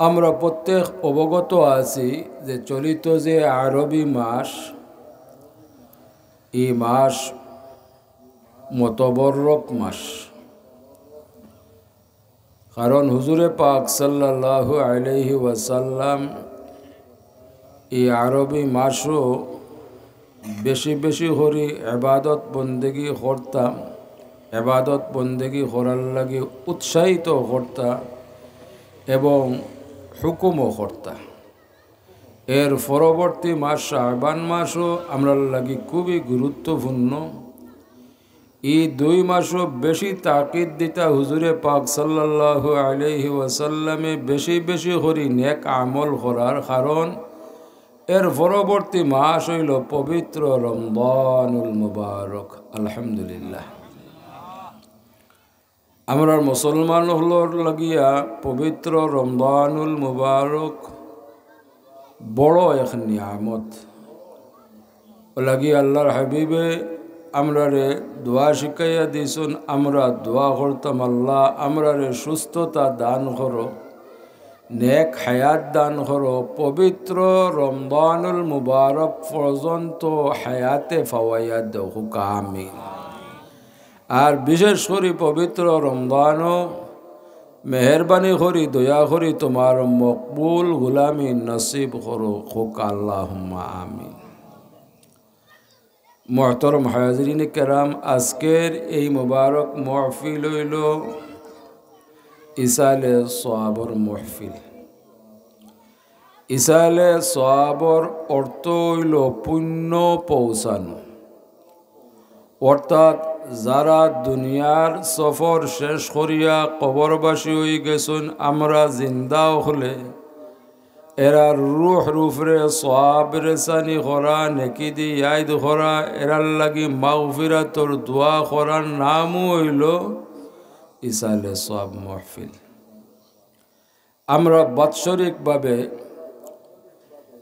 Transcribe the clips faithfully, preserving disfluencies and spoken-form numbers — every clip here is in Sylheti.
আমরা প্রত্যেক অবগত আছি যে চলিত যে আরবি মাস, এই মাস মতবরক মাস। কারণ হুজুরে পাক সাল্লাল্লাহু আলাইহি ওয়াসাল্লাম এই আরবি মাসও বেশি বেশি করি ইবাদত বন্দেগি করতা, ইবাদত বন্দেগি করার লাগি উৎসাহিত করতা এবং হুকুমও করতা। এর পরবর্তী মাস শাবান মাসও আমরার লাগি খুবই গুরুত্বপূর্ণ। এই দুই মাসও বেশি তাকিদ দিতা হুজুরে পাক সাল্লাল্লাহু আলাইহি ওয়াসাল্লামে বেশি বেশি করি নেক আমল করার, কারণ এর পরবর্তী মাস অইল পবিত্র রমজানুল মুবারক। আলহামদুলিল্লাহ, আমরার মুসলমান অকলর লাগিয়া পবিত্র রমজানুল মুবারক বড় এক নিয়ামত। অউ লাগি আল্লাহর হাবিবে আমরারে দোয়া শিখাইয়া দিছইন, আমরা দোয়া করতাম, "আল্লাহ, আমরারে সুস্থতা দান করো, নেক হায়াত দান করো, পবিত্র রমজানুল মুবারক পর্যন্ত হায়াতে ফাওয়াইয়া দেও।" কউক্কা আমিন। আর বিশেষ করি পবিত্র রমজানও মেহেরবানি করি, দয়া করি তুমার মকবুল গুলামি নসিব করো, কউক্কা আল্লাহুম্মা আমিন। মুহতরম হাজিরিনে কেরাম, আজকের এই মোবারক মহফিল অইল ইসালে সওয়াবর মহফিল। ইসালে সওয়াবর অর্থ অইল পুণ্য পৌঁছানো, অর্থাৎ যারা দুনিয়ার সফর শেষ করিয়া কবরবাসী অইগেছইন, আমরা জিন্দা অকলে এরার রুহর উপরে সওয়াব রেসানি করা, নেকি দি ইয়াদ করা, এরার লাগি মাগফিরাতর দোয়া করার নামও অইল ইসালে সওয়াব মহফিল। আমরা বাৎসরিকভাবে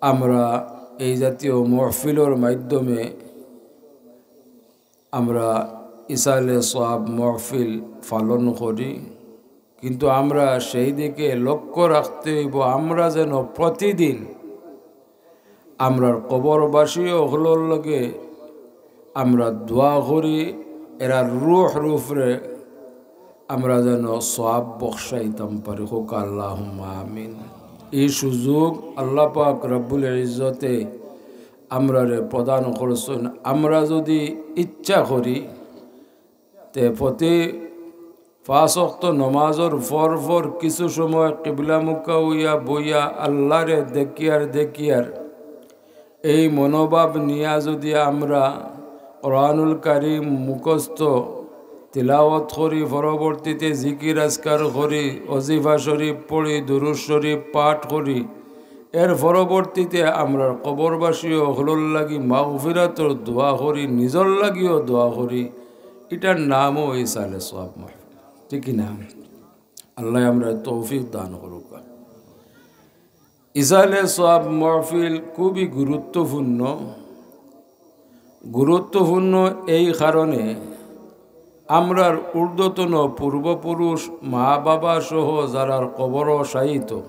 আমরা এই জাতীয় মহফিলর মাধ্যমে আমরা ইসালে সওয়াব মহফিল পালন করি, কিন্তু আমরা সেই দিকে লক্ষ্য রাখতে অইব, আমরা যেন প্রতিদিন আমরার কবরবাসী অকলর লগে আমরা দোয়া করি, এরার রুহর উপরে আমরা যেন সওয়াব বখশাইতাম পারি। কউক্কা আল্লাহুম্মা আমিন। এই সুযোগ আল্লাহ পাক রব্বুল ইজ্জতে আমরারে প্রদান করছইন। আমরা যদি ইচ্ছা করি, তে প্রতি পাঁচ ওয়াক্ত নমাজর পর পর কিছু সময় কিবলামুখা অইয়া বইয়া আল্লাহরে দেখিয়ার দেখিয়ার এই মনোভাব নিয়া যদি আমরা কোরআনুল কারীম মুখস্থ, তিলাওয়াত করি, পরবর্তীতে জিকির আজকার করি, ওজিফা শরীফ পড়ি, দুরূদ শরীফ পাঠ করি, এর পরবর্তীতে আমরার কবরবাসী অকলর লাগি মাগফিরাতর দোয়া করি, নিজর লাগিও দোয়া করি, ইটার নামও ইসালে সওয়াব মাহফিল, ঠিক কি না? আল্লাহ আমরারে তৌফিক দান করুক। ইসালে সওয়াব মাহফিল খুবই গুরুত্বপূর্ণ। গুরুত্বপূর্ণ এই কারণে, আমরার ঊর্ধ্বতন পূর্বপুরুষ, মা বাবা সহ যারার কবরও শায়িত,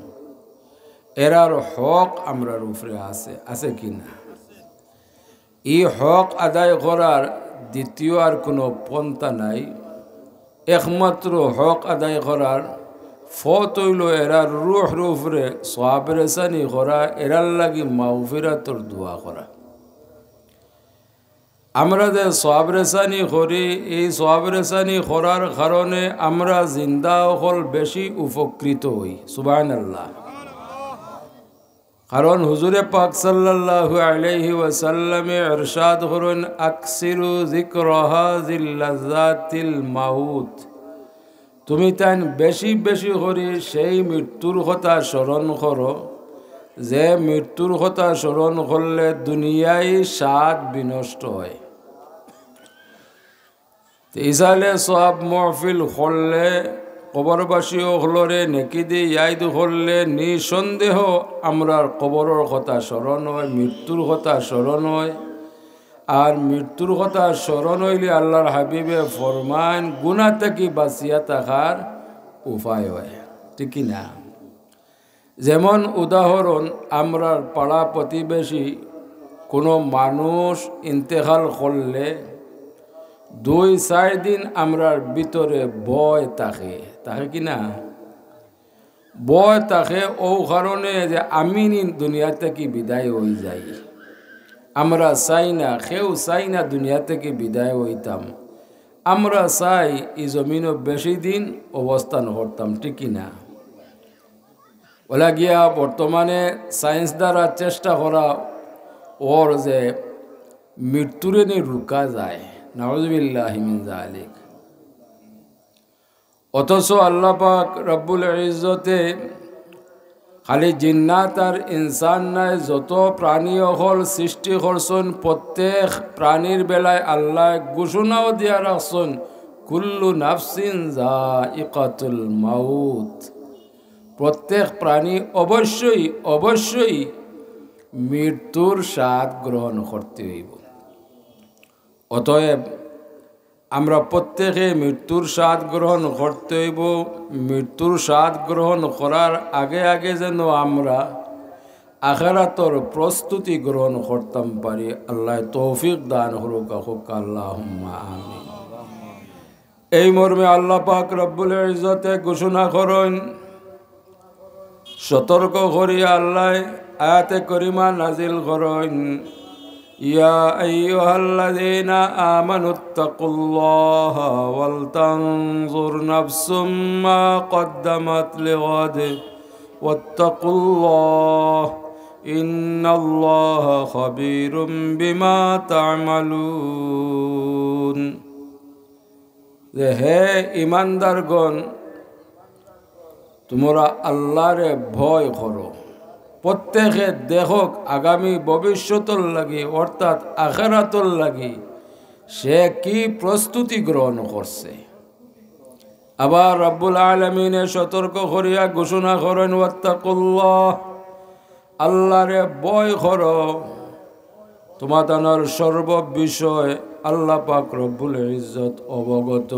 এরার হক আমরার উপরে আছে, আছে কি না? এই হক আদায় করার দ্বিতীয় আর কোনো পন্থা নাই। একমাত্র হক আদায় করার পথ অইল এরার রুহর উপরে সওয়াব রেসানি করা, এরার লাগি মাগফিরাতর দোয়া করা। আমরা যে সওয়াব রেসানি করি, এই সওয়াব রেসানি করার কারণে আমরা জিন্দা অকল বেশি উপকৃত অই। সুবহানাল্লাহ। কারণ হুজুরে পাক সাল্লাল্লাহু আলাইহি ওয়াসাল্লামে ইরশাদ করইন, "আকসিরু যিকরা হাযিল লাযাতিল মাউত।" তুমি তাইন বেশি বেশি করি সেই মৃত্যুর কথা স্মরণ করো, যে মৃত্যুর কথা স্মরণ করলে দুনিয়ার স্বাদ বিনষ্ট হয়। তে ইসালে সওয়াব মাহফিল করলে, কবরবাসী অকলরে নেকি দি ইয়াদ করলে, নিঃসন্দেহ আমরার কবরর কথা স্মরণ হয়, মৃত্যুর কথা স্মরণ হয়। আর মৃত্যুর কথা স্মরণ অইলে আল্লাহর হাবিবে ফরমাইন, গুনাহ থাকি বাঁচিয়া থাকার উপায় হয়, ঠিক কি না? যেমন উদাহরণ, আমরার পাড়া প্রতিবেশী কোনো মানুষ ইন্তেকাল করলে দুই চাইর দিন আমরার ভিতরে ভয় থাকে, থাকে কি না? ভয় থাকে অউ কারণে যে আমি নি দুনিয়া থাকি বিদায় অইযাই। আমরা চাই না, কেউ চাই না দুনিয়া থাকি বিদায় অইতাম। আমরা চাই ই জমিনো বেশি দিন অবস্থান করতাম, ঠিক কি না? অলাগিয়া বর্তমানে science দ্বারা চেষ্টা করা অর যে মৃত্যুরে নি রুকা যায়। নাউজুবিল্লাহি মিন জালিক। অথচ আল্লাহ পাক রব্বুল ইজ্জতে খালি জিন্নাত আর ইনসান নায়, যত প্রাণী অকল সৃষ্টি করছইন, প্রত্যেক প্রাণীর বেলায় আল্লায় ঘোষণাও দিয়া রাখছইন, "কুল্লু নাফসিন যায়িকাতুল মাউত।" প্রত্যেক প্রাণী অবশ্যই, অবশ্যই মৃত্যুর স্বাদ গ্রহণ করতে অইবো। অতএব আমরা প্রত্যেকে মৃত্যুর স্বাদ গ্রহণ করতে অইবো। মৃত্যুর স্বাদ গ্রহণ করার আগে আগে যেন আমরা আখেরাতর প্রস্তুতি গ্রহণ করতাম পারি। আল্লায় তৌফিক দান করুক, কউক্কা আল্লাহুম্মা আমিন। এই মর্মে আল্লাহ পাক রব্বুল ইজ্জতে ঘোষণা করইন, সতর্ক করিয়া আল্লায় আয়াতে করিমা নাজিল করইন, "ইয়া আইয়ুহাল্লাযীনা আমানুত্তাকুল্লাহা ওয়াল তানজুর নাফসুম মা কদ্দামাত লিগাদ ওয়াত্তাকুল্লাহ ইন্নাল্লাহা খাবীরুম বিমা তা'মালুন।" যে, "হে ঈমানদারগণ, তুমরা আল্লারে ভয় করো।" প্রত্যেকে দেখউক আগামী ভবিষ্যতর লাগি, অর্থাৎ আখেরাতর লাগি সে কি প্রস্তুতি গ্রহণ করছে। আবার রব্বুল আলামিনে সতর্ক করিয়া ঘোষণা করইন, "ওয়াত্তাকুল্লাহ", আল্লারে ভয় করো। তুমাতানর সর্ব বিষয় আল্লাহ পাক রব্বুল ইজ্জত অবগত।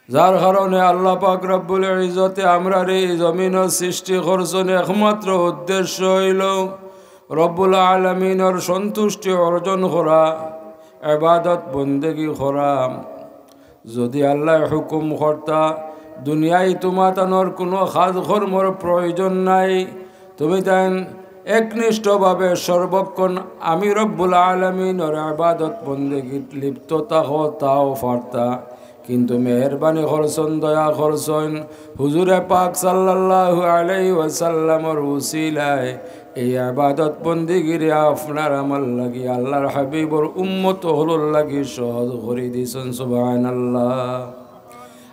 যার কারণে আল্লাহ পাক রব্বুল ইজ্জতে আমরারে ই জমিনো সৃষ্টি করছইন, একমাত্র উদ্দেশ্য অইলো রব্বুল আলামিনর সন্তুষ্টি অর্জন করা, ইবাদত বন্দেগি করা। যদি আল্লায় হুকুম করতা, দুনিয়ায় তুমাতানর কুনু কাজ কর্মর প্রয়োজন নাই, তুমিতাইন একনিষ্ঠভাবে সর্বক্ষণ আমি রব্বুল আলামিনর ইবাদত বন্দেগীত লিপ্ত থাকো, তাও পারতা। কিন্তু মেহেরবানি করছইন, দয়া করছইন, হুজুরে পাক সাল্লাল্লাহু আলাইহি ওয়াসাল্লামর উসিলায় এই ইবাদত বন্দেগিরে আপনার আমার লাগি, আল্লাহর হাবিবর উম্মত অকলর লাগি সহজ করি দিছইন। সুবহানাল্লাহ।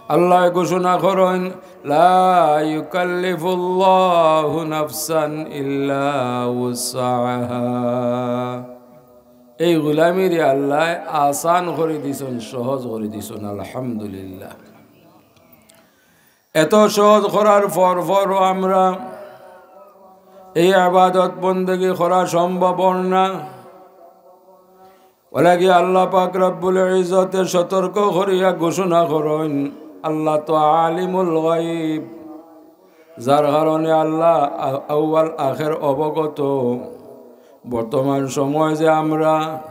আল্লায় ঘোষণা করইন, "লা ইউকাল্লিফুল্লাহু নাফসান ইল্লা উসআহা।" এই গুলামিরে আল্লায় আসান করি দিছইন, সহজ করি দিছইন। আলহামদুলিল্লাহ। এত সহজ করার পর পরও আমরা এই ইবাদত বন্দেগী করা সম্ভব অর না। অলাগি আল্লাহ পাক রব্বুল ইজ্জতে সতর্ক করিয়া ঘোষণা করইন, আল্লাহ তো আলিমুল গায়ব, যার কারণে আল্লাহ আ-, আউয়াল আখের অবগত। বর্তমান সময় যে আমরা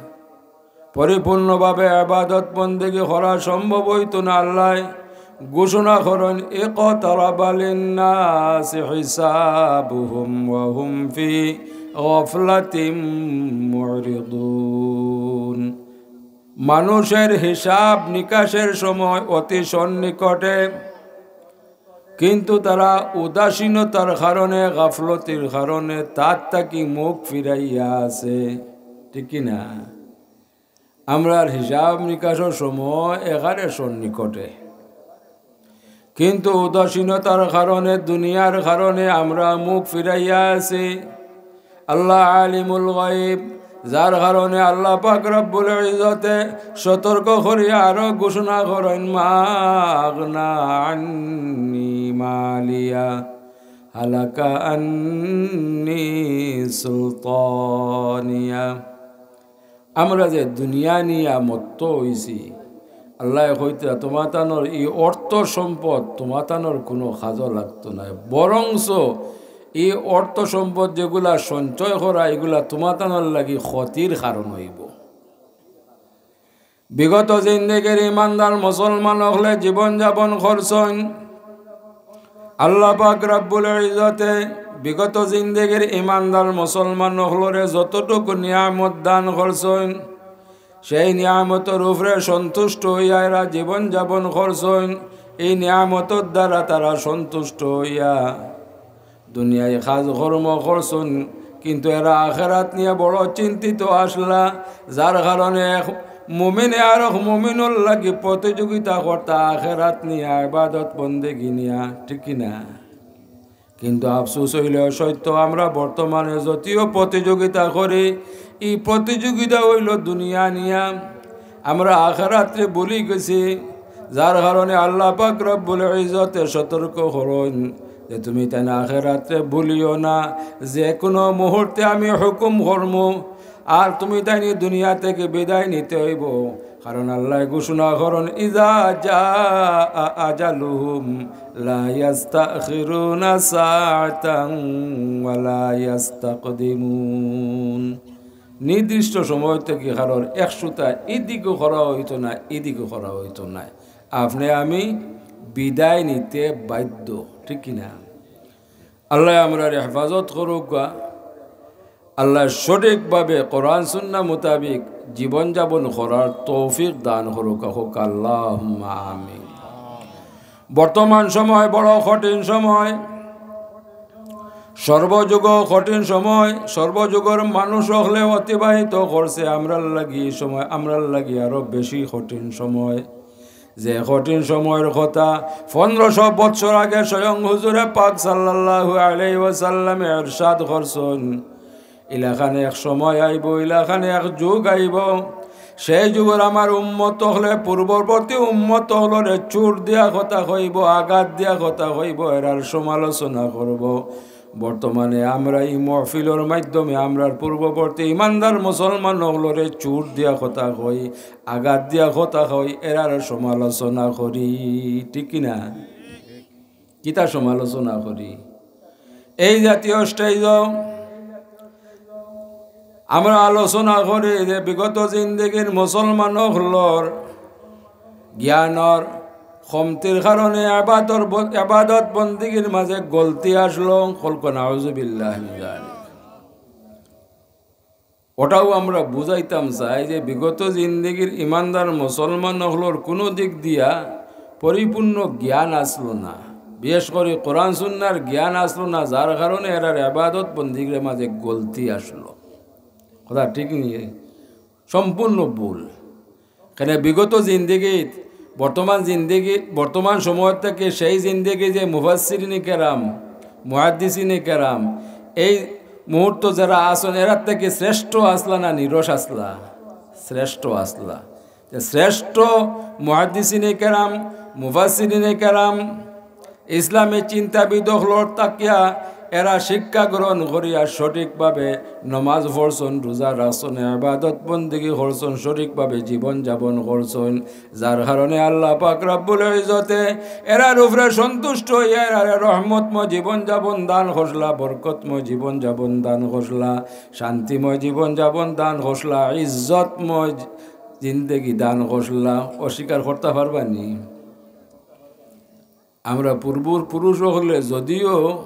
পরিপূর্ণভাবে ইবাদত বন্দেগী করা সম্ভব অইতো না, আল্লায় ঘোষণা করইন, "ইকতারাবা লিন্নাসি হিসাবুহুম ওয়া হুম ফি গাফলাতিম মুরিদুন।" মানুষের হিসাব নিকাশের সময় অতি সন্নিকটে, কিন্তু তারা উদাসীনতার কারণে, গাফলতির কারণে তার থাকি মুখ ফিরাইয়া আছে, ঠিক কি না? আমরার হিসাব নিকাশর সময় একেবারে সন্নিকটে, কিন্তু উদাসীনতার কারণে, দুনিয়ার কারণে আমরা মুখ ফিরাইয়া আছি। আল্লাহ আলিমুল গায়ব, যার কারণে আল্লাহ পাক রব্বুল ইজ্জতে সতর্ক করিয়া আরো ঘোষণা করইন, "মা আগনা আন্নি মালিয়া, হালাকা আন্নি সুলতানিয়া।" আমরা যে দুনিয়া নিয়া মত্ত অইছি, আল্লায় কইতরা, তুমাতানর ই অর্থ সম্পদ তুমাতানর কুনু কাজো লাগতো নায়, বরঞ্চ ই অর্থ সম্পদ যেগুলা সঞ্চয় করা, ইগুলা তুমাতানর লাগি ক্ষতির কারণ অইবো। বিগত জিন্দেগির ইমানদার মুসলমান অকলে জীবন যাপন করছইন। আল্লাহ পাক রব্বুল ইজ্জতে বিগত জিন্দেগির ইমানদার মুসলমান অকলরে যতটুকু নিয়ামত দান করছইন, সেই নিয়ামতর উপরে সন্তুষ্ট অইয়া এরা জীবন যাপন করছইন। এই নিয়ামতর দ্বারা তারা সন্তুষ্ট অইয়া দুনিয়ায় কাজ কর্ম করছইন, কিন্তু এরা আখেরাত নিয়া বড় চিন্তিত আছলা, যার কারণে এক মুমিনে আরক মুমিনর লাগি প্রতিযোগিতা করতা আখেরাত নিয়া, ইবাদত বন্দেগি নিয়া, ঠিক কি না? কিন্তু আফসোস অইলেও সত্য, আমরা বর্তমানে যদিও প্রতিযোগিতা করি, ই প্রতিযোগিতা অইলো দুনিয়া নিয়া। আমরা আখেরাতরে ভুলি গেছি, যার কারণে আল্লাহ পাক রব্বুল ইজ্জতে সতর্ক করইন যে তুমিতাইন আখেরাতরে ভুলিও না, যে কুনু মুহূর্তে আমি হুকুম করমু, আর তুমিতাইন দুনিয়া থাকি বিদায় নিতে অইবো। কারণ আল্লায় ঘোষণা করইন, "ইজা জাআ আজালুহুম লা ইয়াস্তাখিরুনা সাআতান ওয়া লা ইয়াস্তাকদিমুন।" নির্দিষ্ট সময় থাকি কারোর এক সুতা ইদিকে করা অইতো না, ইদিকে করা অইতো না। আপনে আমি বিদায় নিতে বাধ্য, ঠিক কি না? আল্লায় আমরারে হেফাজত করউক্কা। আল্লায় সঠিকভাবে কোরআন সুন্নাহ মোতাবিক জীবন যাপন করার তৌফিক দান করউক্কা, কউক্কা আল্লাহুম্মা আমিন। বর্তমান সময় বড় কঠিন সময়, সর্বযুগ কঠিন সময়, সর্বযুগর মানুষ অকলে অতিবাহিত করছে আমরার লাগি ই সময়, আমরার লাগি আরো বেশি কঠিন সময়। যে কঠিন সময়র কথা পনেরোশো বৎসর আগে স্বয়ং হুজুরে পাক সাল্লাল্লাহু আলাইহি ওয়াসাল্লামে ইরশাদ করছইন, ইলাখান এক সময় আইবো, ইলাখান এক যুগ আইবো। সেই যুগর আমার উম্মত অকলে পূর্ববর্তী উম্মত অকলরে চুট দিয়া কথা কইবো, আঘাত দিয়া কথা কইবো, এরার সমালোচনা করবো। বর্তমানে আমরা ই মহফিলর মাধ্যমে আমরার পূর্ববর্তী ইমানদার মুসলমান অকলরে চুট দিয়া কথা কই, আঘাত দিয়া কথা কই, এরার সমালোচনা করি, ঠিক কি না? কিতা সমালোচনা করি? এই জাতীয় স্টেজও আমরা আলোচনা করি যে বিগত জিন্দেগির মুসলমান অকলর জ্ঞানর কমতির কারণে এবাদর ব-, এবাদত বন্দিগির মাঝে গলতি আছলো, কউক্কা নাউজুবিল্লাহ মিন যালিক। ওটাও আমরা বুঝাইতাম চাই যে বিগত জিন্দেগির ইমানদার মুসলমান অকলর কুনু দিক দিয়া পরিপূর্ণ জ্ঞান আছলো না, বিশেষ করি কোরআন সুন্নার জ্ঞান আছলো না, যার কারণে এরার এবাদত বন্দিগির মাঝে গলতি আছলো। কথা ঠিক নি? সম্পূর্ণ ভুল। কেনে বিগত জিন্দেগিত, বর্তমান জিন্দেগি, বর্তমান সময় থাকি সেই জিন্দেগি যে মুফাসসিরিনে কেরাম, মুহাদ্দিসিনে কেরাম, এই মুহূর্ত যেরা আছইন, এরার থাকি শ্রেষ্ঠ আছলা না নিরস আছলা? শ্রেষ্ঠ আছলা। তে শ্রেষ্ঠ মুহাদ্দিসিনে কেরাম, মুফাসসিরিনে কেরাম, ইসলামী চিন্তাবিদ অকলর থাকিয়া এরা শিক্ষা গ্রহণ করিয়া সঠিকভাবে নমাজ পড়ছইন, রোজা রাখছইন, ইবাদত বন্দেগি করছইন, সঠিকভাবে জীবন যাপন করছইন, যার কারণে আল্লাহ পাক রব্বুল ইজ্জতে এরার উপরে সন্তুষ্ট অইয়া এরারে রহমতময় জীবন যাপন দান করছলা, বরকতময় জীবন যাপন দান করছলা, শান্তিময় জীবন যাপন দান করছলা, ইজ্জতময় জিন্দেগি দান করছলা। অস্বীকার করতা পারবা নি? আমরা পূর্বর পুরুষ অকলে যদিও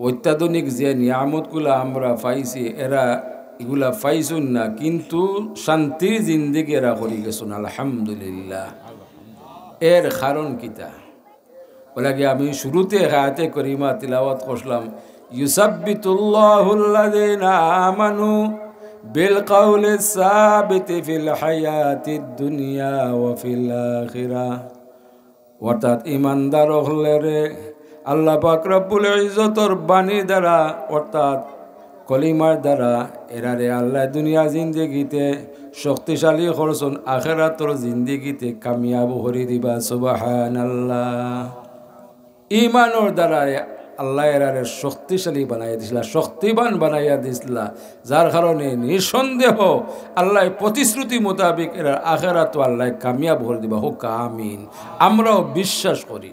অত্যাধুনিক যে নিয়ামতগুলা আমরা পাইছি, এরা ইগুলা পাইছইন না, কিন্তু শান্তির জিন্দেগি এরা করি গেছইন, আলহামদুলিল্লাহ। এর কারণ কিতা? অলাগি আমি শুরুতে আয়াতে করিমা তিলাওয়াত করছলাম, "ইউসাব্বিতুল্লাহুল্লাযীনা আমানু বিল কাউলিস সাবিতি ফিল হায়াতিদ দুনিয়া ওয়া ফিল আখিরাহ।" অর্থাৎ ইমানদার অকলরে আল্লাহ পাক রব্বুল ইজ্জতর বাণী দ্বারা, অর্থাৎ কলিমার দ্বারা এরারে আল্লায় দুনিয়া জিন্দেগিতে শক্তিশালী করছইন, আখেরাতর জিন্দেগিতে কামিয়াব করি দিবা। সুবহানাল্লাহ। ইমানর দ্বারা আল্লায় এরারে শক্তিশালী বানাইয়া দিছলা, শক্তিবান বানাইয়া দিছলা, যার কারণে নিঃসন্দেহ আল্লায় প্রতিশ্রুতি মোতাবেক এরার আখেরাতও আল্লায় কামিয়াব করি দিবা। কউক্কা আমিন। আমরাও বিশ্বাস করি।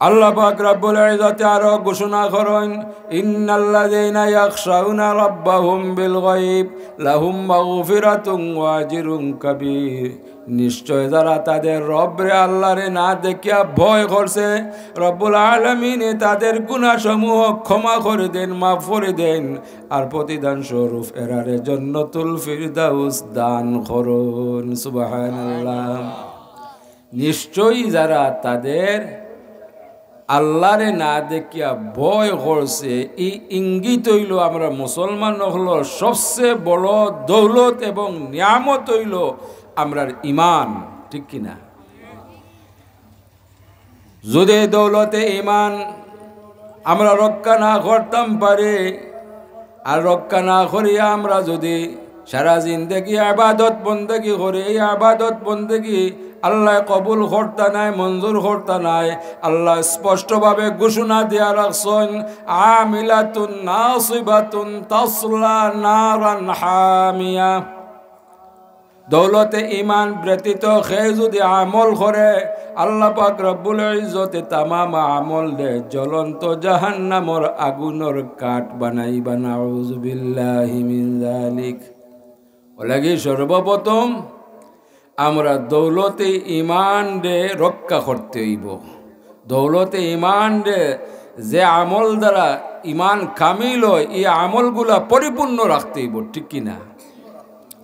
আল্লাহ পাক রব্বুল ইজ্জতে আরো ঘোষণা করইন, "ইন্নাল্লাযীনা ইয়াখশাউনা রাব্বাহুম বিল গায়ব লাহুম মাগফিরাতুন ওয়া আজরুন কাবীর।" নিশ্চয় যারা তাদের রবরে আল্লাহরে না দেখিয়া ভয় করছে, রব্বুল আলামিনে তাদের গুনাহসমূহ ক্ষমা করি দেইন, মাফ করি দেইন, আর প্রতিদান স্বরূপ এরারে জান্নাতুল ফিরদাউস দান করইন। সুবহানাল্লাহ। নিশ্চয়ই যারা তাদের আল্লাহরে না দেখিয়া ভয় করছে, ই ইঙ্গিত অইলো আমরা মুসলমান অকলর সবচেয়ে বড় দৌলত এবং নিয়ামত অইলো আমরার ইমান, ঠিক কি না? যদি দৌলতে ইমান আমরা রক্ষা না করতাম পারি, আর রক্ষা না করিয়া আমরা যদি সারা জিন্দেগি ইবাদত বন্দেগি করি, এই ইবাদত বন্দেগি আল্লায় কবুল করতা নায়, মঞ্জুর করতা নায়। আল্লায় স্পষ্টভাবে ঘোষণা দিয়া রাখছইন, "আমিলাতুন নাসিবাতুন তাসলা নারান হামিয়া।" দৌলতে ইমান ব্যতীত কেউ যদি আমল করে, আল্লাহ পাক রব্বুল ইজ্জতে তামাম আমলরে জ্বলন্ত জাহান্নামর আগুনর কাঠ বানাইবা। নাউযুবিল্লাহি মিন যালিক। অলাগি সর্বপ্রথম আমরা দৌলতে ইমানরে রক্ষা করতে অইবো। দৌলতে ইমানরে যে আমল দ্বারা ইমান কামিল অয়, ই আমলগুলা পরিপূর্ণ রাখতে অইবো, ঠিক কি না?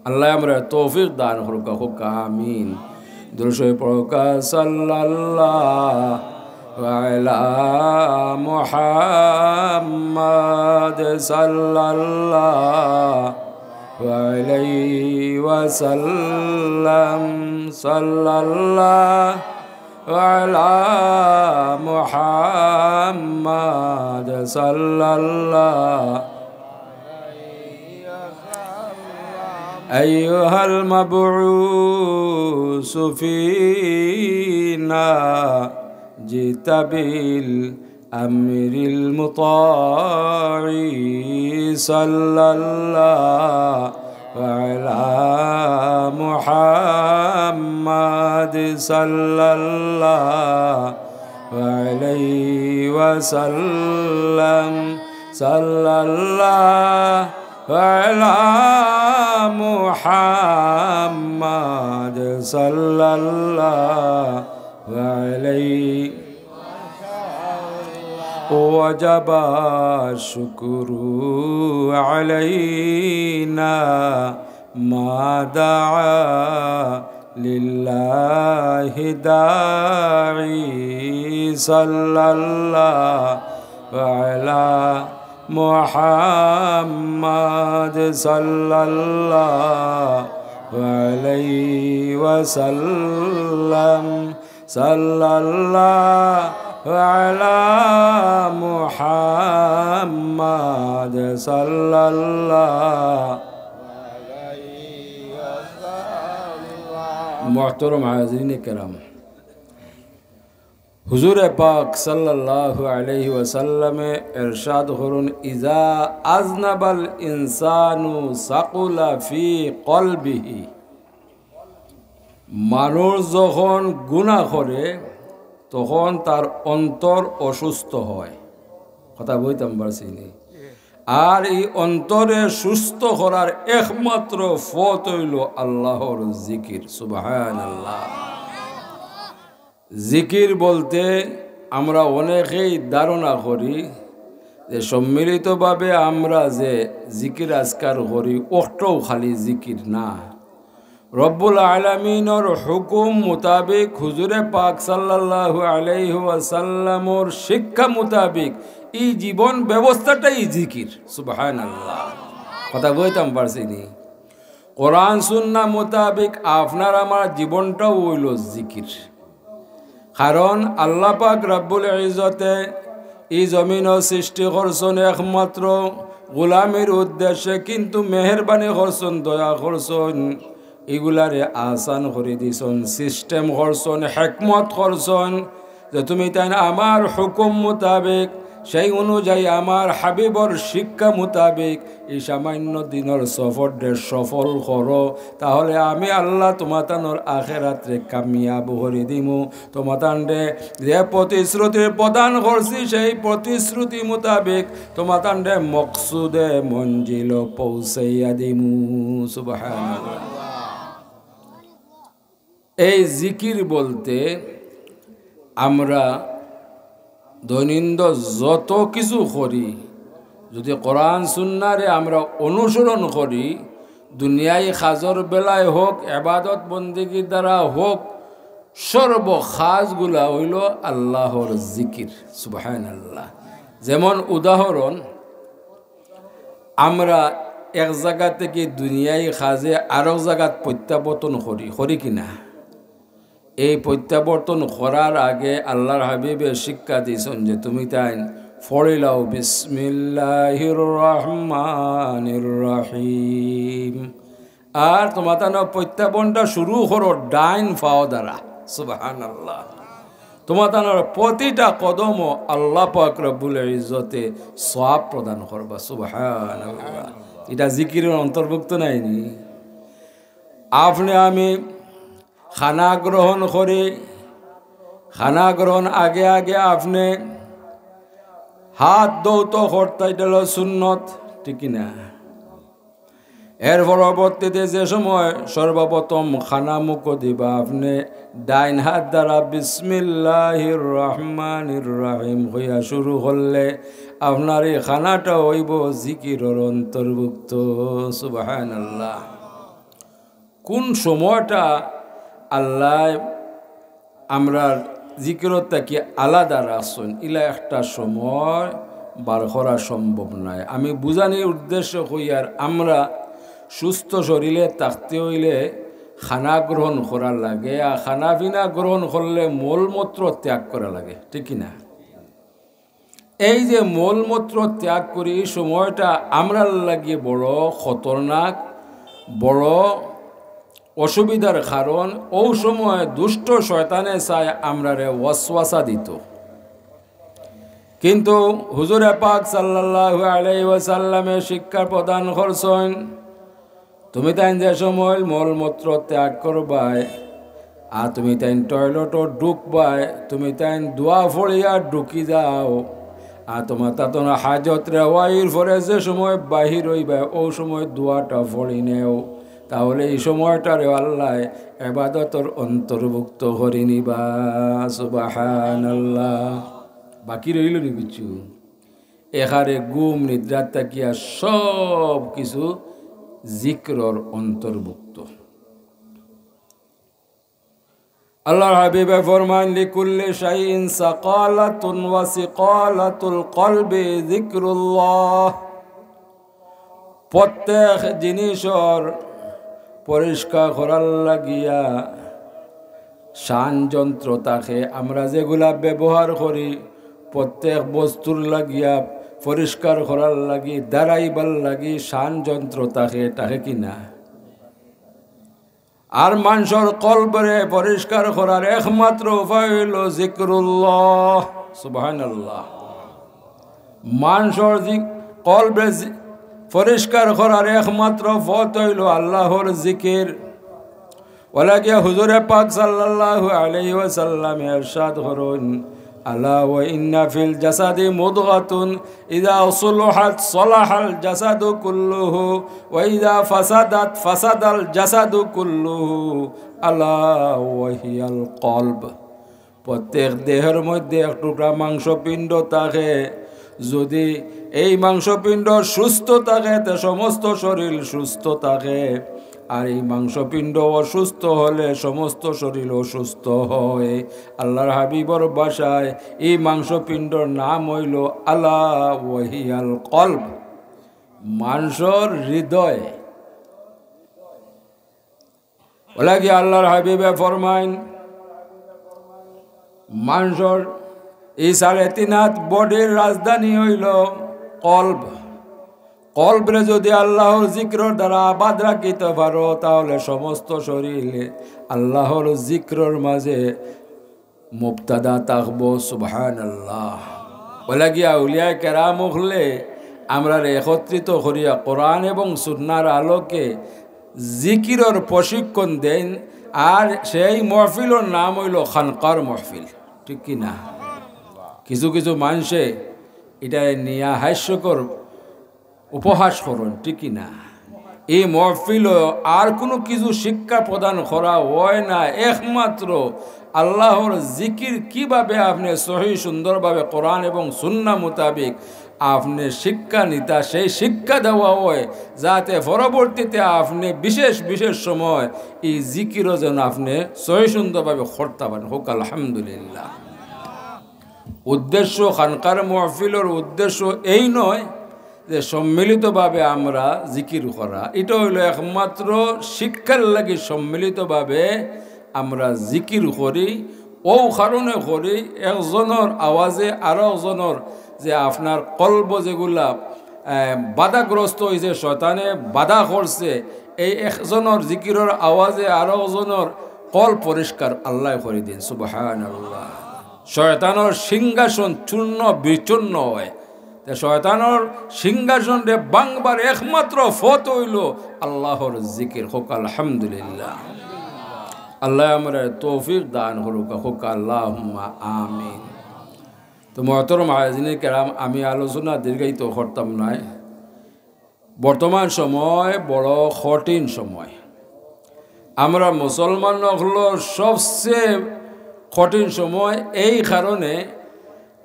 আল্লায় আমরারে তৌফিক দান করুক্কা, কউক্কা আমিন। দুরূদ শরীফ পড়ুক্কা, সাল্লাল্লাহু আলা মুহাম্মাদ, সাল্লাল্লাহু আলাইহি ওয়াসাল্লাম, সাল্লাল্লাহু আলা মুহাম্মাদ, সাল্লাল্লাহু أيها المبعوث فينا جئت بالأمر المطاع صلى الله على محمد صلى الله عليه وسلم صلى الله على محمد صلى الله عليه وجب الشكر علينا ما دعا لله داعي صلى الله على محمد صلى الله عليه وسلم صلى الله على محمد صلى الله عليه وسلم. মুহতারাম হাজিরিনে কেরাম, হুজুরে পাক সাল্লাল্লাহু আলাইহি ওয়াসাল্লামে ইরশাদ করইন, "ইজা আজনাবাল ইনসানু সাকুলা ফি কলবিহি।" মানুষ যখন গুনাহ করে, তখন তার অন্তর অসুস্থ হয়। কথা বুঝতাম পারছি নি? আর এই অন্তরে সুস্থ করার একমাত্র পথ অইলো আল্লাহর জিকির। সুবহানাল্লাহ। জিকির বলতে আমরা অনেকেই ধারণা করি যে সম্মিলিতভাবে আমরা যে জিকির আজকার করি, অটাউ খালি জিকির না। রব্বুল আলামিনর হুকুম মোতাবেক হুজুরে পাক সাল্লাল্লাহু আলাইহি ওয়াসাল্লামর শিক্ষা মোতাবেক এই জীবন ব্যবস্থাটাই জিকির। সুবহানাল্লাহ। কথা বুঝতাম পারছি নি? কোরআন সুন্নাহ মোতাবেক আপনার আমার জীবনটাও অইলো জিকির। কারণ আল্লাহ পাক রব্বুল ইজ্জতে এই জমিনও সৃষ্টি করছইন একমাত্র গোলামির উদ্দেশ্যে, কিন্তু মেহেরবানি করছইন, দয়া করছইন, ইগুলারে আসান করি দিছইন, সিস্টেম করছইন, হেকমত করছইন, যে তুমি তাইন আমার হুকুম মোতাবেক, সেই অনুযায়ী আমার হাবিবর শিক্ষা মোতাবেক ই সামান্য দিনর সফররে সফল করো, তাহলে আমি আল্লাহ তোমাতানর আখেরাতরে কামিয়াব করি দিমু। তোমাতানরে যে প্রতিশ্রুতি প্রদান করছি, সেই প্রতিশ্রুতি মোতাবেক তোমাতানরে মকসুদে মঞ্জিল পৌঁছাইয়া দিমু। সুবহানাল্লাহ। এই জিকির বলতে আমরা দৈনন্দিন যত কিছু করি, যদি কোরআন সুন্নারে আমরা অনুসরণ করি, দুনিয়াই কাজর বেলায় হোক, এবাদত বন্দেগীর দ্বারা হোক, সর্ব কাজগুলা অইলো আল্লাহর জিকির। সুবহানাল্লাহ। যেমন উদাহরণ, আমরা এক জাগা থাকি দুনিয়াই কাজে আরক জাগাত প্রত্যাবর্তন করি, করি কি না? এই প্রত্যাবর্তন করার আগে আল্লাহর হাবিবে শিক্ষা দিছইন যে তুমি তাইন পড়িলাও বিসমিল্লাহির রহমানির রহিম। আর তোমাতানর প্রত্যাবর্তনটা শুরু করো ডাইন পাও দ্বারা। সুবহানাল্লাহ। তোমাতানর প্রতিটা কদমও আল্লাহ পাক রব্বুল ইজ্জতে সওয়াব প্রদান করবা। সুবহানাল্লাহ। ইটা জিকিরর অন্তর্ভুক্ত নায়নি? আপনে আমি খানা গ্রহণ করি, খানা গ্রহণ আগে আগে আপনে হাত ধৌত করতা, ইটা অইলো সুন্নত, ঠিক কি না? এর পরবর্তীতে যে সময় সর্বপ্রথম খানা মুখো দিবা, আপনে ডাইন হাত দ্বারা বিসমিল্লাহির রহমানির রহিম কইয়া শুরু করলে আপনার এই খানাটা অইবো জিকিরর অন্তর্ভুক্ত। সুবহানাল্লাহ। কোন সময়টা আল্লাহ আমরার জিকিরর থাকি আলাদা রাখছইন, ইলা একটা সময় বার করা সম্ভব নায়। আমি বুঝানির উদ্দেশ্য কইয়ার, আমরা সুস্থ শরীরে থাকতে অইলে খানা গ্রহণ করা লাগে, আর খানা পিনা গ্রহণ করলে মলমূত্র ত্যাগ করা লাগে, ঠিক কি না? এই যে মলমূত্র ত্যাগ করি, এই সময়টা আমরার লাগি বড় খতরনাক, বড় অসুবিধার কারণ। অউ সময় দুষ্ট শয়তানে চায় আমরারে ওয়াসওয়াসা দিতো, কিন্তু হুজুরে পাক সাল্লাল্লাহু আলাইহি ওয়াসাল্লামে শিক্ষা প্রদান করছইন, তুমি তাইন যে সময় মলমূত্র ত্যাগ করবায়, আর তুমি তাইন টয়লেটো ঢুকবায়, তুমি তাইন দোয়া পড়িয়া ঢুকি যাও, আর তোমার তাতন হাজত রেওয়াইর পরে যে সময় বাহির অইবায়, অউ সময় দোয়াটা পড়ি নেও, তাহলে এই সময়টারে আল্লাহ এবাদতর অন্তর্ভুক্ত করি নিবা। সুবহানাল্লাহ। বাকি রইলো নি কিছু? এখানে ঘুম নিদ্রা থাকিয়া সব কিছু জিকিরর অন্তর্ভুক্ত। আল্লাহর হাবিবে ফরমাইন, "লিকুল্লি শাইইন সাকালাতুন ওয়া সিকালাতুল কলবি যিকরুল্লাহ।" প্রত্যেক জিনিসর পরিষ্কার করার লাগিয়া শান যন্ত্র থাকে, আমরা যেগুলা ব্যবহার করি, প্রত্যেক বস্তুর লাগিয়া পরিষ্কার করার লাগি, দাঁড়াইবার লাগি শান যন্ত্র থাকে, থাকে কি না? আর মানষর কলবরে পরিষ্কার করার একমাত্র উপায় অইলো জিকরুল্লাহ। সুবহানাল্লাহ। মানষর জি-, কলবরে জি-, পরিষ্কার করার একমাত্র পথ অইলো আল্লাহর জিকির। অলাগিয়া হুজুরে পাক সাল্লাল্লাহু আলাইহি ওয়াসাল্লামে ইরশাদ করইন, "আলা ওয়া ইন্না ফিল জাসাদি মুদগাতুন, ইযা সালাহাত সালাহাল জাসাদু কুল্লুহু, ওয়া ইযা ফাসাদাত ফাসাদাল জাসাদু কুল্লুহু, আলা ওয়া হিয়াল কলব।" প্রত্যেক দেহর মধ্যে এক টুকরা মাংসপিণ্ড থাকে। যদি এই মাংসপিণ্ড সুস্থ থাকে, তে সমস্ত শরীর সুস্থ থাকে। আর এই মাংসপিণ্ড অসুস্থ হলে সমস্ত শরীর অসুস্থ হয়। আল্লাহর হাবিবর ভাষায় এই মাংসপিণ্ডর নাম অইলো আলা ওয়া হিয়াল কলব, মানষর হৃদয়। অলাগি আল্লাহর হাবিবে ফরমাইন, মানষর ই সাড়ে তিন হাত বডির রাজধানী অইলো কলব। কলবরে যদি আল্লাহর জিকরর দ্বারা আবাদ রাখিতে পারো, তাহলে সমস্ত শরীরে আল্লাহর জিকরর মাঝে মুবতাদা থাকবো, সুবহানাল্লাহ। অলাগি আউলিয়ায়ে কেরাম অকলে আমরারে একত্রিত করিয়া কোরআন এবং সুন্নাহর আলোকে জিকিরর প্রশিক্ষণ দেইন। আর সেই মহফিলর নাম অইলো খানকার মহফিল, ঠিক কি না? কিছু কিছু মানষে ইটারে নিয়া হাস্যকর উপহাস করইন, ঠিক কি না? এই মহফিলো আর কুনু কিছু শিক্ষা প্রদান করা অয় না, একমাত্র আল্লাহর জিকির কিভাবে আপনে সহি সুন্দরভাবে কোরআন এবং সুন্নাহ মোতাবিক আপনে শিক্ষা নিতা, সেই শিক্ষা দেওয়া অয়, যাতে পরবর্তীতে আপনে বিশেষ বিশেষ সময় এই জিকিরও যেন আপনে সহি সুন্দরভাবে করতা পারইন। কউক্কা আলহামদুলিল্লাহ। উদ্দেশ্য, খানকার মহফিলর উদ্দেশ্য এই নয় যে সম্মিলিতভাবে আমরা জিকির করা, ইটা অইলো একমাত্র শিক্ষার লাগি সম্মিলিতভাবে আমরা জিকির করি। অউ কারণে করি, একজনর আওয়াজে আরকজনর যে আপনার কলব যেগুলা, আহ, বাধাগ্রস্ত অইছে, শয়তানে বাধা করছে, এই একজনর জিকিরর আওয়াজে আরকজনর কলব পরিষ্কার আল্লায় করি দেইন। সুবহানাল্লাহ। শয়তানর সিংহাসন চূর্ণ বিচূর্ণ অয়। তে শয়তানর সিংহাসনরে ভাঙবার একমাত্র পথ অইলো আল্লাহর জিকির। কউক্কা আলহামদুলিল্লাহ। আল্লায় আমরারে তৌফিক দান করউক্কা। কউক্কা আল্লাহুম্মা আমিন। তো মুহতারাম হাজিরিনে কেরাম, আমি আলোচনা দীর্ঘায়িত করতাম নায়। বর্তমান সময় বড় কঠিন সময়। আমরা মুসলমান অকলর সবচেয়ে কঠিন সময় এই কারণে,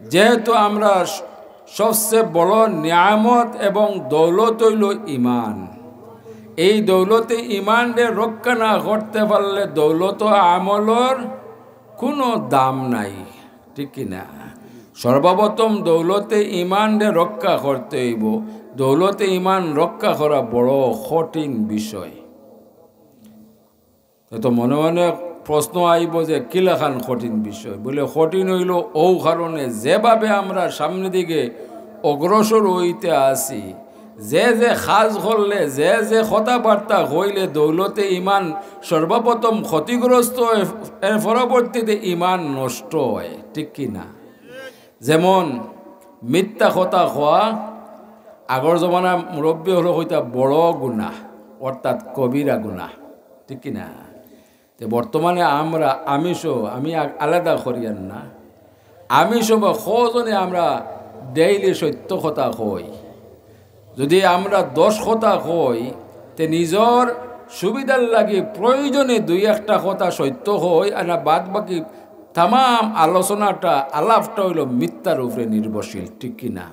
যেহেতু আমরা স-, সবচেয়ে বড় নিয়ামত এবং দৌলত অইলো ঈমান। এই দৌলতে ঈমানরে রক্ষা না করতে পারলে দৌলত আমলর কুনু দাম নাই, ঠিক কি না? সর্বপ্রথম দৌলতে ঈমানরে রক্ষা করতে অইবো। দৌলতে ঈমান রক্ষা করা বড় কঠিন বিষয়। তো মনে মনে প্রশ্ন আইবো যে কিলাখান কঠিন বিষয়? বলে, কঠিন অইলো অউ কারণে, যেভাবে আমরা সামনের দিকে অগ্রসর অইতে আছি, যে যে কাজ করলে, যে যে কথাবার্তা কইলে দৌলতে ঈমান সর্বপ্রথম ক্ষতিগ্রস্ত অয়, এর পরবর্তীতে ঈমান নষ্ট অয়, ঠিক কি না? যেমন মিথ্যা কথা কওয়া, আগর জমানার মুরব্বি অকলে কইতা বড় গুনাহ, অর্থাৎ কবিরা গুনাহ, ঠিক কি না? তে বর্তমানে আমরা, আমি সহ, আমি আ-, আলাদা করিয়ার না, আমি সহ কয়জনে আমরা daily সত্য কথা কই? যদি আমরা দশ কথা কই, তে নিজর সুবিধার লাগি প্রয়োজনে দুই একটা কথা সত্য কই, আর না বাদ বাকি তামাম আলোচনাটা, আলাপটা অইলো মিথ্যার উপরে নির্ভরশীল, ঠিক কি না?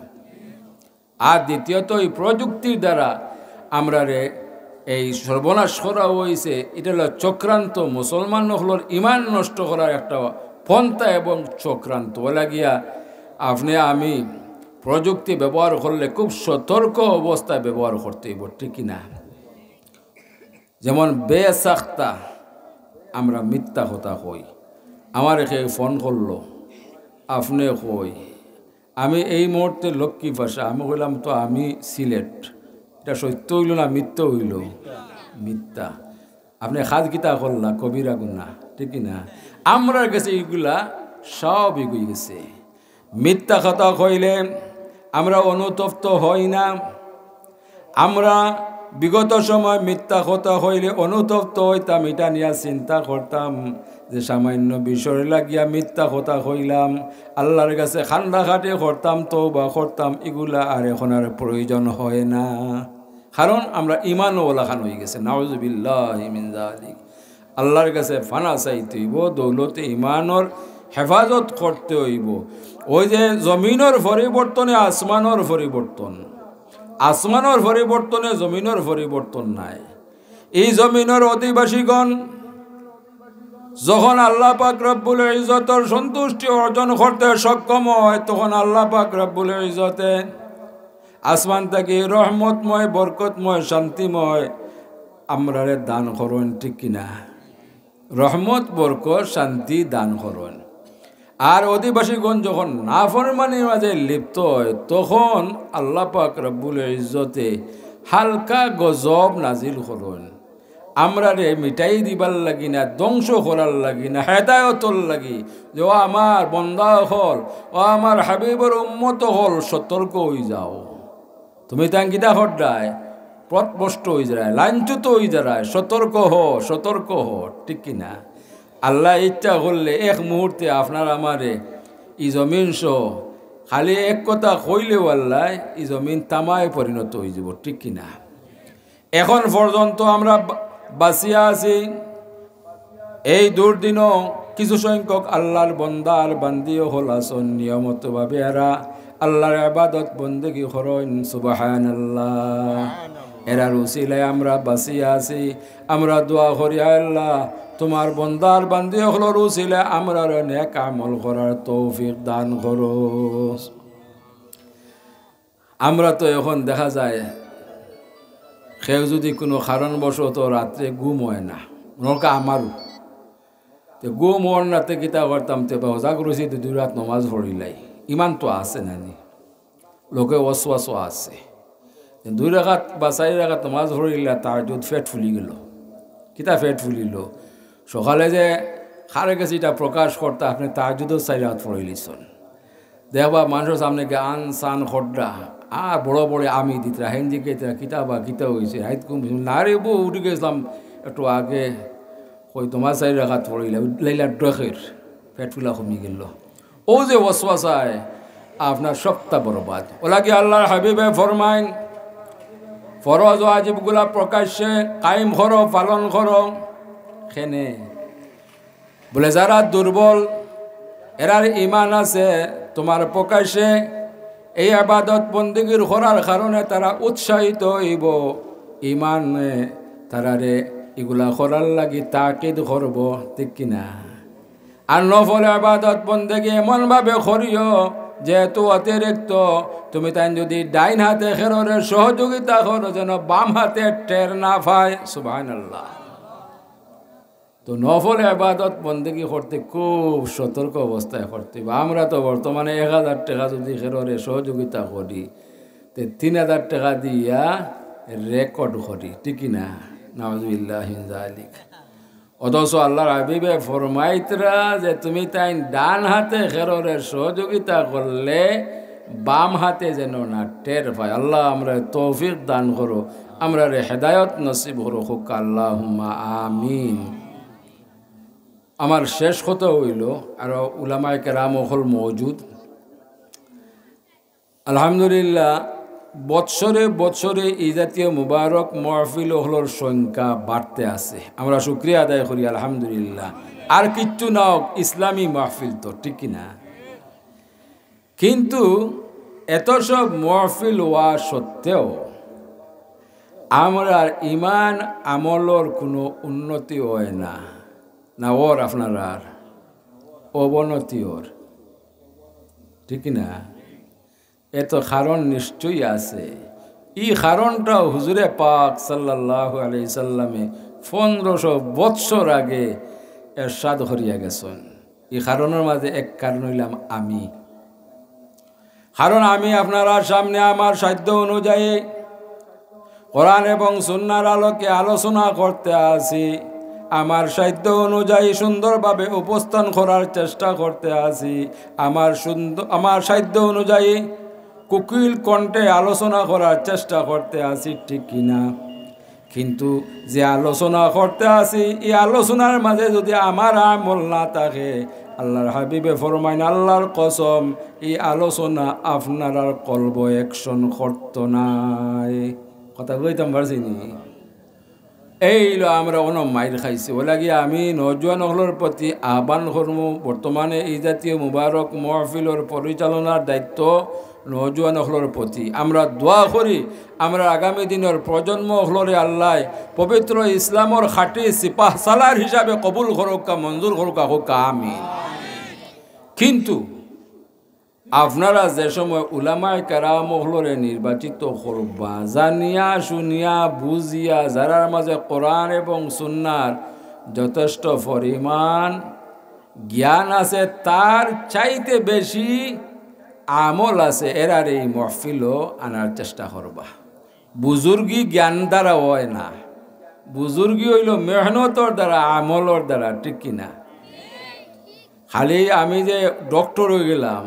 আর দ্বিতীয়ত, এই প্রযুক্তির দ্বারা আমরারে এই সর্বনাশ করা অইছে। ইটা অইলো চক্রান্ত, মুসলমান অকলর ঈমান নষ্ট করার একটা পন্থা এবং চক্রান্ত। অলাগিয়া আপনে আমি প্রযুক্তি ব্যবহার করলে খুব সতর্ক অবস্থায় ব্যবহার করতে অইবো, ঠিক কি না? যেমন বেসাখতা আমরা মিথ্যা কথা কই। আমারে কেউ ফোন করলো, আপনে কই, "আমি এই মুহূর্তে লক্ষ্মীপাশা।" আমি কইলাম, "তো আমি সিলেট।" ইটা সত্য অইলো না মিথ্যা অইলো? মিথ্যা। আপনে কাজ কিতা করলা? কবিরা গুনাহ, ঠিক কি না? আমরার গেছে ইগুলা স্বাভাবিক অইগেছে। মিথ্যা কথা কইলে আমরা অনুতপ্ত হই না। আমরা বিগত সময় মিথ্যা কথা কইলে অনুতপ্ত অইতাম, ইটা নিয়া চিন্তা করতাম যে সামান্য বিষয় লাগিয়া মিথ্যা কথা কইলাম, আল্লার গেছে কান্দাকাটি করতাম, তওবা করতাম, ইগুলা আর এখন আর প্রয়োজন হয় না। কারণ আমরা ঈমানও অলাখান অইগেছে। নাউজুবিল্লাহি মিন যালিক। আল্লার গেছে পানা চাইতে অইবো, দৌলতে ঈমানর হেফাজত করতে অইবো। অউ যে জমিনর পরিবর্তনে আসমানর পরিবর্তন, আসমানর পরিবর্তনে জমিনর পরিবর্তন নায়। এই জমিনর অধিবাসীগণ যখন আল্লাহ পাক রব্বুল ইজ্জতর সন্তুষ্টি অর্জন করতে সক্ষম হয়, তখন আল্লাহ পাক রব্বুল ইজ্জতে আসমান থাকি রহমতময়, বরকতময়, শান্তিময় আমরারে দান করইন, ঠিক কি না? রহমত, বরকত, শান্তি দান করইন। আর অধিবাসীগণ যখন নাফরমানির মাঝে লিপ্ত হয়, তখন আল্লাহ পাক রব্বুল ইজ্জতে হালকা গজব নাজিল করইন। আমরারে মিটাই দিবার লাগি না, ধ্বংস করার লাগি না, হেদায়তর লাগি। যে ও আমার বন্দা অকল, ও আমার হাবিবর উম্মত অকল, সতর্ক অই যাও। তুমি তাইন কিতা কররায়? পথভ্রষ্ট অই যারায়, লাঞ্ছিত অই যারায়, সতর্ক হ, সতর্ক হ, ঠিক কি না? আল্লায় ইচ্ছা করলে এক মুহূর্তে আপনার আমারে ই জমিন সহ খালি এক কথা কইলেউ আল্লায় ই জমিন তামায় পরিণত অই যাইবো, ঠিক কি না? এখন পর্যন্ত আমরা বা-, বাঁচিয়া আছি। এই দুর্দিনও কিছু সংখ্যক আল্লার বন্দা আর বান্দি অকল আছইন, নিয়মিতভাবে এরা আল্লার ইবাদত বন্দেগি করইন। সুবহানাল্লাহ। এরার উসিলায় আমরা বাঁচিয়া আছি। আমরা দোয়া করি, আয় আল্লাহ, তুমার বন্দা আর বান্দি অকলর উসিলায় আমরারে নেক আমল করার তৌফিক দান করো। আমরা তো এখন দেখা যায়, কেউ যুদি কুনু কারণবশত রাত্রে ঘুম অয় না, অনর কা আমারও, তে ঘুম অর না তে কিতা করতাম, তে বা হজাগ রইছি, তে দুই রাকাত নমাজ পড়িলাই, ইমান তো আছে না নি? লোকে ওয়াসওয়াসা আছে। তে দুই রাকাত বা চাইর রাকাত নমাজ পড়িলা, তাহাজ্জুদ পেট ফুলি গেলো। কিতা পেট ফুলিলো? সকালে যে কারে গেছে ইটা প্রকাশ করতা, আপনে তাহাজ্জুদর চাইর রাকাত পড়িলিছইন। দেখবা মানষর সামনে গান সান খড্ডা, আর বড় বড় আমি দিতরা, হেন দিকে দিতরা, কিতা বা কিতা অইছে, হাইত কুম, না রে বউ, উঠি গেছলাম একটু আগে, কই তুমার চাইর রাকাত পড়িলা, লাইলা ডখের, পেট ফুলা কমি গেলো। অউ যে ওয়াসওয়াসায় আপনার সবটা বরবাদ। অউ লাগি আল্লার হাবিবে ফরমাইন, ফরজ ওয়াজিবগুলা প্রকাশ্যে কায়েম করো, পালন করো। কেনে? বলে, যারা দুর্বল, এরার ইমান আছে, তুমার প্রকাশ্যে এই ইবাদত বন্দেগির করার কারণে তারা উৎসাহিত অইবো, ইমানে তারারে ইগুলা করার লাগি তাকিদ করবো, ঠিক কি না? আর নফল ইবাদত বন্দেগি এমনভাবে করিও, যেহেতু অতিরিক্ত, তুমি তাইন যুদি ডাইন হাতে কেউরে সহযোগিতা করো, যেন বাম হাতে টের না পায়। সুবহানাল্লাহ। তো নফল ইবাদত বন্দেগি করতে খুব সতর্ক অবস্থায় করতে অইবো। আমরা তো বর্তমানে এক হাজার টেকা যুদি কেউরে সহযোগিতা করি, তে তিন হাজার টেকা দিয়া রেকর্ড করি, ঠিক কি না? নাউজুবিল্লাহি মিন যালিক। অথচ আল্লার হাবিবে ফরমাইতরা যে তুমি তাইন ডান হাতে কেউরে সহযোগিতা করলে বাম হাতে যেন না টের পায়। আল্লাহ আমরারে তৌফিক দান করো, আমরারে হেদায়ত নসিব করো, কউক্কা আল্লাহুম্মা আমিন। আমার শেষ কথা অইলো, আরো উলামায়ে কেরাম অকল মওজুদ, আলহামদুলিল্লাহ, বৎসরে বৎসরে ই জাতীয় মুবারক মহফিল অকলর সংখ্যা বাড়তে আছে। আমরা শুকরিয়া আদায় করি, আলহামদুলিল্লাহ। আর কিচ্ছু না অউক, ইসলামী মহফিল তো, ঠিক কি না? কিন্তু এত সব মহফিল অওয়া সত্ত্বেও আমরার ইমান আমলর কুনু উন্নতি অয় না, না অর আপনারার অবনতি অর, ঠিক কি না? এর তো কারণ নিশ্চয়ই আছে। ই কারণটাও হুজুরে পাক সাল্লাল্লাহু আলাইহি সাল্লামে পনেরোশো বৎসর আগে এরশাদ করিয়া গেছইন। ই কারণর মাঝে এক কারণ অইলাম আমি। কারণ আমি আপনারার সামনে আমার সাধ্য অনুযায়ী কোরআন এবং সুন্নাহর আলোকে আলোচনা করতে আছি, আমার সাধ্য অনুযায়ী সুন্দরভাবে উপস্থান করার চেষ্টা করতে আছি, আমার সুন্দ-, আমার সাধ্য অনুযায়ী কুকিল কণ্ঠে আলোচনা করার চেষ্টা করতে আছি, ঠিক কি না? কিন্তু যে আলোচনা করতে আছি, ই আলোচনার মাঝে যুদি আমার আমল না থাকে, আল্লার হাবিবে ফরমাইন, আল্লার কসম, ই আলোচনা আপনারার কলবো action করতো নায়। কথা কইতাম পারছি নি? এইলো আমরা অনো মাইর খাইছি। অউ লাগি আমি নওজোয়ান অকলর প্রতি আহ্বান করমু, বর্তমানে ই জাতীয় মুবারক মহফিলর পরিচালনার দায়িত্ব নওজোয়ান অকলর প্রতি। আমরা দোয়া করি, আমরা আগামী দিনর প্রজন্ম অকলরে আল্লায় পবিত্র ইসলামর খাঁটি সিপাহ সালার হিসাবে কবুল করউক্কা, মঞ্জুর করউক্কা, কউক্কা আমিন। কিন্তু আপনারা যে সময় উলামায়ে কেরাম অকলরে নির্বাচিত করবা, জানিয়া শুনিয়া বুঝিয়া যারার মাঝে কোরআন এবং সুন্নাহর যথেষ্ট পরিমাণ জ্ঞান আছে, তার চাইতে বেশি আমল আছে, এরারে ই মহফিলো আনার চেষ্টা করবা। বুজুর্গি জ্ঞান দ্বারা অয় না, বুজুর্গি অইলো মেহনতর দ্বারা, আমলর দ্বারা, ঠিক কি না? খালি আমি যে ডক্টর অইগেলাম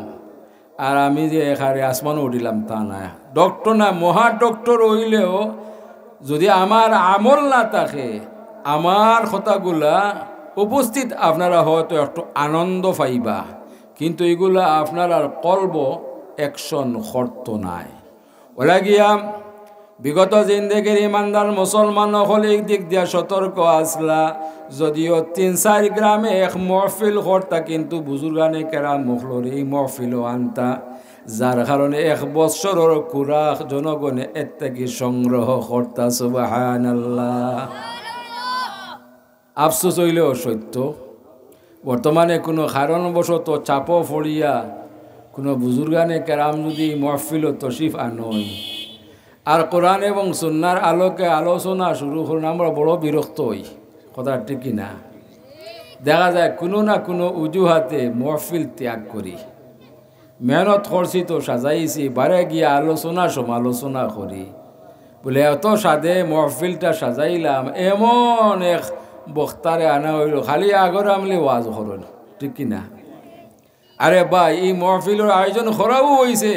আর আমি যে এখানে আসমানো উঠিলাম, তা নায়। ডক্টর না, মহা ডক্টর অইলেও যুদি আমার আমল না থাকে, আমার কথাগুলা উপস্থিত আপনারা হয়তো একটু আনন্দ পাইবা, কিন্তু ইগুলা আপনারার কলবো action করতো নায়। অলাগিয়া বিগত জিন্দেগির ইমানদার মুসলমান অকল ই দিক দিয়া সতর্ক আছলা। যুদিও তিন চাইর গ্রামে এক মহফিল করতা, কিন্তু বুজুর্গানে কেরাম অকলরে ই মহফিলো আনতা, যার কারণে এক বৎসরর খুরাক জনগণে এর থাকি সংগ্রহ করতা। সুবহানাল্লাহ। আফসোস অইলেও সত্য, বর্তমানে কুনু কারণবশত চাপো পড়িয়া কুনু বুজুর্গানে কেরাম যুদি মহফিলো তশরিফ আনইন আর কোরআন এবং সুন্নার আলোকে আলোচনা শুরু করইন, আমরা বড় বিরক্ত অই। কথা ঠিক কি না? দেখা যায় কুনু না কুনু অজুহাতে মহফিল ত্যাগ করি। মেহনত করছি তো সাজাইছি, বারে গিয়া আলোচনা সমালোচনা করি। বলে, এত সাদে মহফিলটা সাজাইলাম, এমন এক বক্তারে আনা অইলো, খালি আগর আমলে ওয়াজ করইন, ঠিক কি না? আরে ভাই, ই মহফিলর আয়োজন করাউ অইছে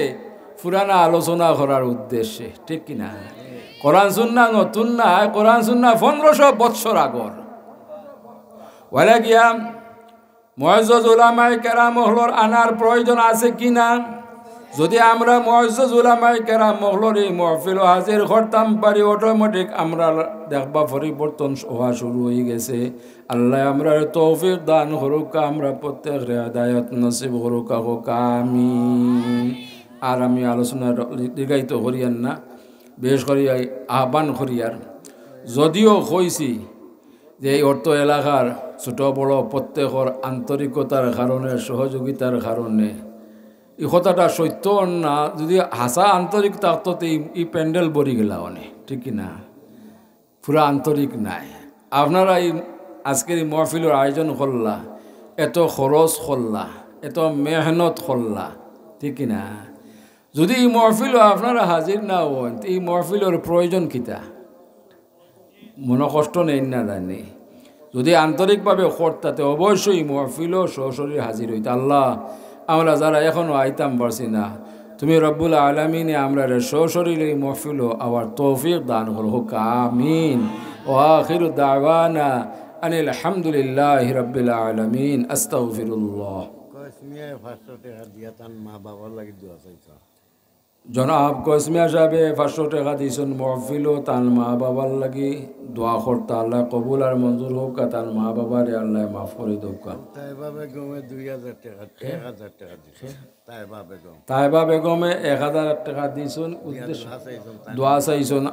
পুরানা আলোচনা করার উদ্দেশ্যে, ঠিক কি না? কোরআন সুন্না নতুন নায়, কোরআন সুন্না পনেরোশো বৎসর আগর। অলাগিয়া মুআজ্জাজ উলামায়ে কেরাম অকলর আনার প্রয়োজন আছে কি না? যুদি আমরা মুআজ্জাজ উলামায়ে কেরাম অকলরে ই মহফিলো হাজির করতাম পারি, automatic আমরা দেখবা পরিবর্তন অওয়া শুরু অইগেছে। আল্লায় আমরারে তৌফিক দান করুক্কা, আমরা প্রত্যেকরে হেদায়েত নসিব করুক্কা, কউক্কা আমিন। আর আমি আলোচনা দীর্ঘায়িত করিয়ার না, বিশেষ করি আহ্বান করিয়ার, যুদিও কইছি যে ই অত্র এলাকার ছোট বড় প্রত্যেকর আন্তরিকতার কারণে, সহযোগিতার কারণে, ই কথাটা সত্য না, যুদি হাছা আন্তরিক থাকতো তে ই, ই প্যান্ডেল ভরি গেলা অনে, ঠিক কি না? পুরা আন্তরিক নায়। আপনারা ই আজকের ই মহফিলর আয়োজন করলা, এত খরচ করলা, এত মেহনত করলা, ঠিক কি না? যুদি ই মহফিলো আপনারা হাজির না অইন, তে ই মহফিলর প্রয়োজন কিতা? মনো কষ্ট নেইন না জানি। যুদি আন্তরিকভাবে করতা তে অবশ্যই মহফিলো সশরীরে হাজির অইতা। আল্লাহ, আমরা যারা এখনো আইতাম পারছি না, তুমি রব্বুল আলামিনে আমরারে সশরীরে ই মহফিলো আওয়ার তৌফিক দান করো, কউক্কা আমিন। ওয়া আখিরু দাওয়ানা আনিল হামদুলিল্লাহি রাব্বিল আলামিন। আস্তাগফিরুল্লাহ। কয়েস মিয়ায় পাঁচশো টেকা দিয়া তান মা বাবার লাগি দোয়া চাইতা। জনাব কয়েস মিয়া সাহেবে পাঁচশো টেকা দিছইন মহফিলো, তান মা বাবার লাগি দোয়া করতা। আল্লায় কবুল আর মঞ্জুর কউক্কা, তান মা বাবারে আল্লায় মাফ করি দেউক্কা। তাইবা বেগমে দুই হাজার টেকা, এক হাজার টেকা দিছইন। তাইবা বেগম। তাইবা বেগমে এক হাজার টেকা দিছইন, উদ্দেশ্য দোয়া চাইছইন।